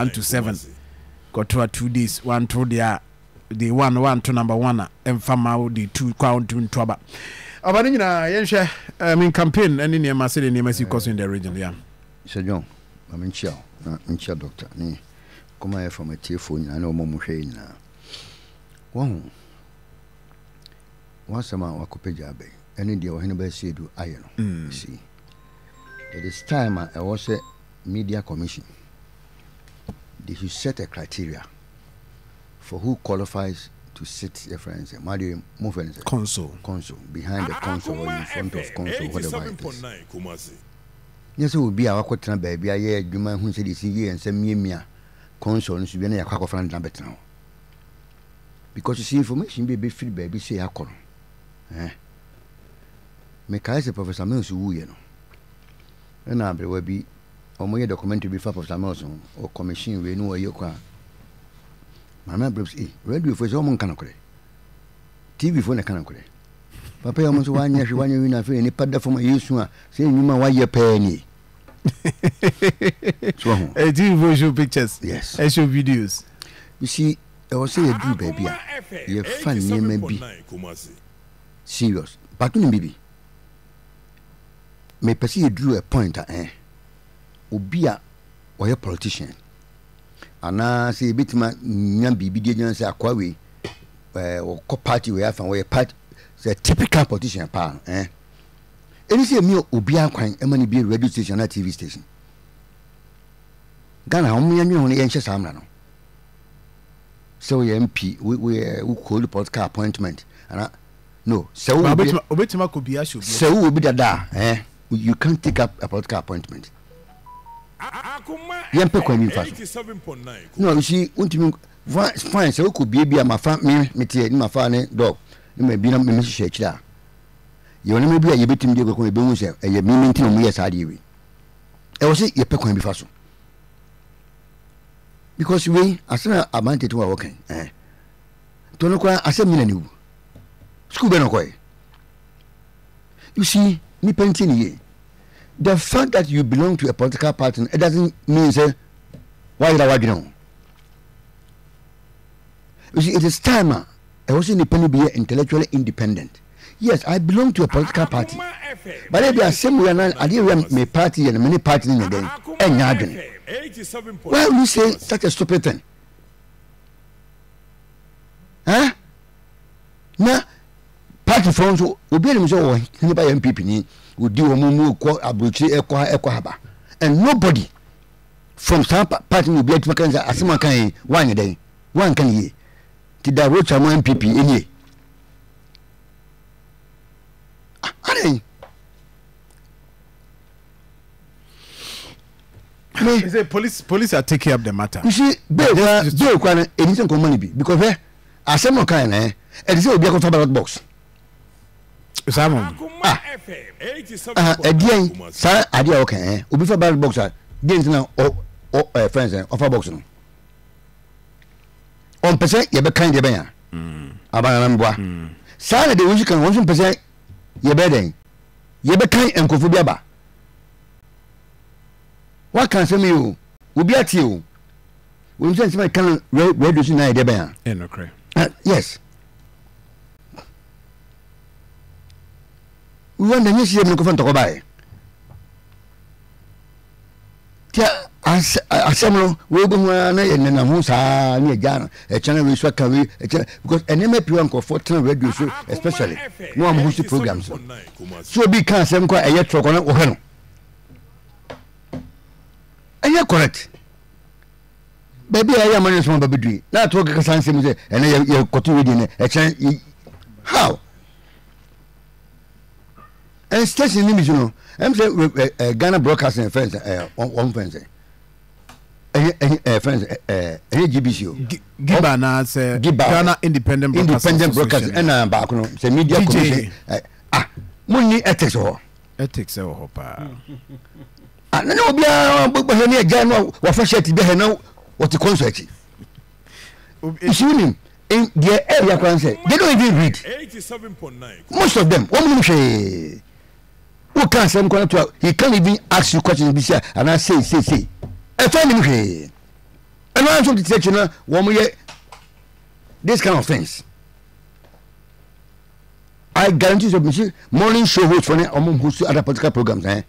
1 to 7 got to 2 days 1 to the 1 to number 1 and fama the 2 count to trouble abanina yenhwe I mean campaign and in my city near Messi cause in the region yeah Sir John I'm in chill doctor ni come from a telephone I know momo hwe na one once a man wakopeja be any day ohene ba say do aye no see it is time I was a media commission they should set a criteria for who qualifies to sit your friends and console behind the console or in front of console whatever it is. Yes, it will be our quarter baby. I hear you man who said this year and send me console should be a crack of friend now. Because you see information be free baby say I call. Make I say Professor Mills who you know. And I will be or more documentary before Professor Mills or commission we know where you are. Mama bros radio for so mon kanakore TV for na kanakore papa yamo so wanya hwe wanya wina fe ni pada for yesu a say nyuma wa ye pa ni so ho TV show pictures yes show videos you see I was say you do baby you fan name bi serious but no bibi me pese you drew a point obi a oye politician ana say bitima nyam bibi de nyan say akwawe ko party we afa we party say typical politician pa any say me obi akwan e mani bi radio station na TV station Ghana hom yanwe ho ye nhye samra no so we MP we call the political appointment ana no so obetima ko bia show so we be dada you can't take up a political appointment Akoma yempe kwa mi fa no you see untimi fine so ko bia ma fa me tie ni ma fa ne dog ni ma bi na me hye kira ye wona me bia ye betim de ko be hu se ye mi minti no mu ye sa de wi e wo se ye pe kwa bi fa so because we asena amante to wa kan to no kwa asem ni na ni school be no ko you see ni penti ni ye the fact that you belong to a political party, it doesn't mean say why you know. You see, it is time I was independent, be intellectually independent. Yes, I belong to a political party, but if they are same way, I didn't my party and many parties in the day. Why would you say such a stupid thing? Huh? Now, party phones will be in so by MPP ni. Would do mumu ko abuchi ekwa haba and nobody from some party will be at makanza asima kan one day one kan ye ti da rocha mo MPP eni me say police are taking up the matter. You see be kwa anything ko money be because asema kan na e dey say obi akọ ballot box Simon again sa ade okay obi fa ballot box again na friends offer box no on pese ye be kan de ben ya abana mboa sa na de wuji kan won pese ye be den ye be kan enkofu bi aba what can say me o obi ati o won say me kan radio si na de ben ya no cry yes we want the new system ko fan to ko bae tia asemlo we bo na ye na ho sa ni eja e channel we so ka we because enema piwa nko for ten radio so especially no am host programs so be can sem ko eye troko na wo he no eye correct baby eye amane so baby dui na to ka san sem say ene ye kotu we di ne e chan how and station name you know I'm say Ghana Broadcasting friends one friends friends GBC Giba na say Ghana Independent Broadcasting and back no say media commission money ethics ho pa na no bia bo he ne Ghana wa fa shirt be he na what concert you see him in the area can say they don't even read 87.9 most of them one say who can say he can't even ask you questions and I say I find him here And I want to teach you one more this kind of things. I guarantee you, morning show host for who's other political programs.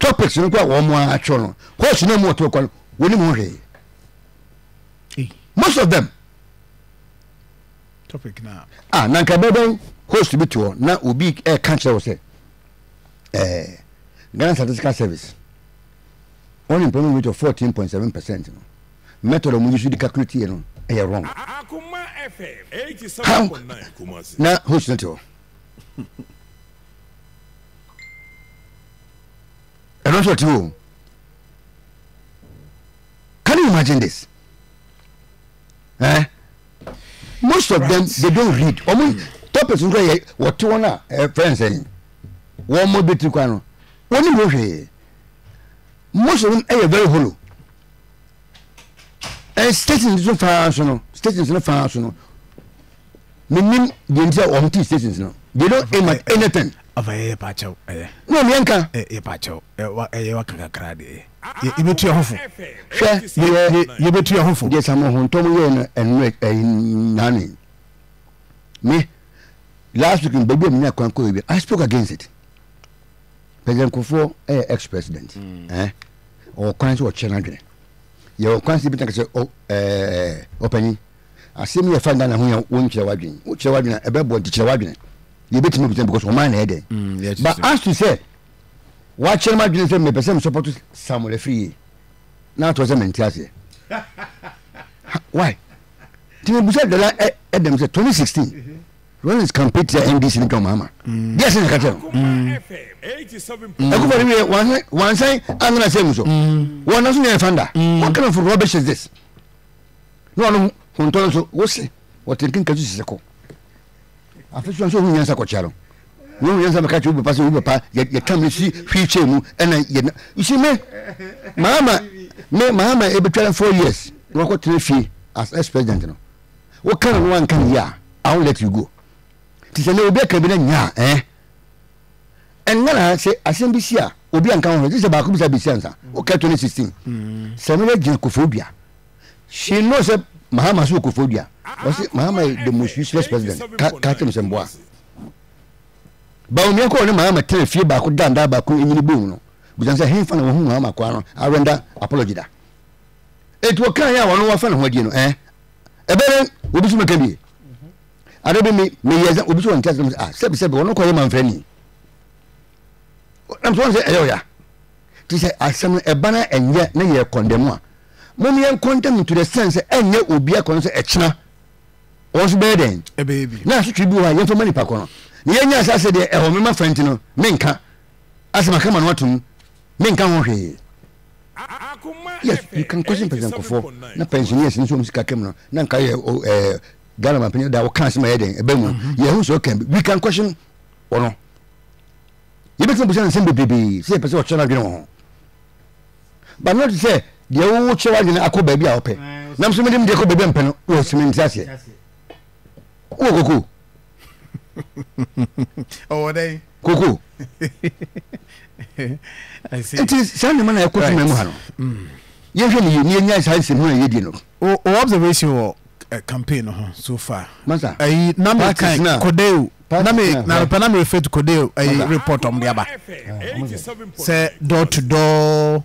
Topics no kwa one more actual. What's no more to call winning most of them. Topic now. Nanka Bebe host to be to now will be a country say. Ghana Statistical Service. Unemployment rate of 14.7%. Method of use the calculate wrong. Akoma FM 87.9 Kumasi. Now host not to. And also too. Can you imagine this? Most of them they don't read. Topics what you wanna friends saying. One more bit to Quano. Most of them are very hollow. And stations is not functional. Stations is not functional. Meaning the entire OMT stations no. They don't aim at anything. Of a pacho. No, Mianka. A pacho. A crade. You bet your home. You bet your home. Yes, I'm on Tommy and Nanny. Me last week in Baby, I spoke against it. President Kufo, ex-president, or council or children. Your council opening. I see me a fan down who won't chawadin, a bebo to chawadin. You bet me because of mine head. But as to say, what chairman didn't say me, person support Samuel free. Now it was a mentality. Why? Timmy said the Adam said 2016. When is complete the NDC in Mama? Yes, in the cattle. One side, I'm going to say so. One doesn't have founder. What kind of rubbish is this? No, who told us what's it? What thinking can you say? I feel so we answer Cocharo. No, yes, I'm a catch over passing over, yet you come see future and you see me, Mama, able to 4 years. What got to fee as ex-president? What kind of one can ya? I'll let you go. Tis a little bit cabinet, and then I say, Assembly, Obi and County, this is about Bisanza, okay, 2016. Samuel Jankophobia. She knows that Mahama Sukophobia was it Mahama the most useless president, Katim Semboa. Baumia called Mahama tell a few back down that back in the boom. Because I him from whom Mahama, I render apology. It will carry out one fan what you know, A better will be some can be. I don't mean me as a Ubu and tell them, said, one call him my friend. I'm going to say, yeah. To say, I summon a banner and yet no year condemn. Mommy and condemn to the sense and yet will be a concert at China. Was better a baby. Now, should you be a young for money pacono? Yes, I said, I remember Fentino, Minka. As my come on what to Minka on here. Yes, you can question President Kofo, no pensioners in some Scacamno, Nanka, Galama, that will cancel my head, a bemo. Yes, okay, we can question or no. You make some percent same baby, say person of China, but not to say the old child in Akko baby. I'll pay. Now, some of them they could be pen or cement. Oh, oh, they cuckoo. I see. It is Sunday man. I could remember. Usually, near nice house in where you didn't know. Observation or campaign so far. Master, I number kind Kodeu. Na Panama refer to Kodeu a report on the other. Say door to door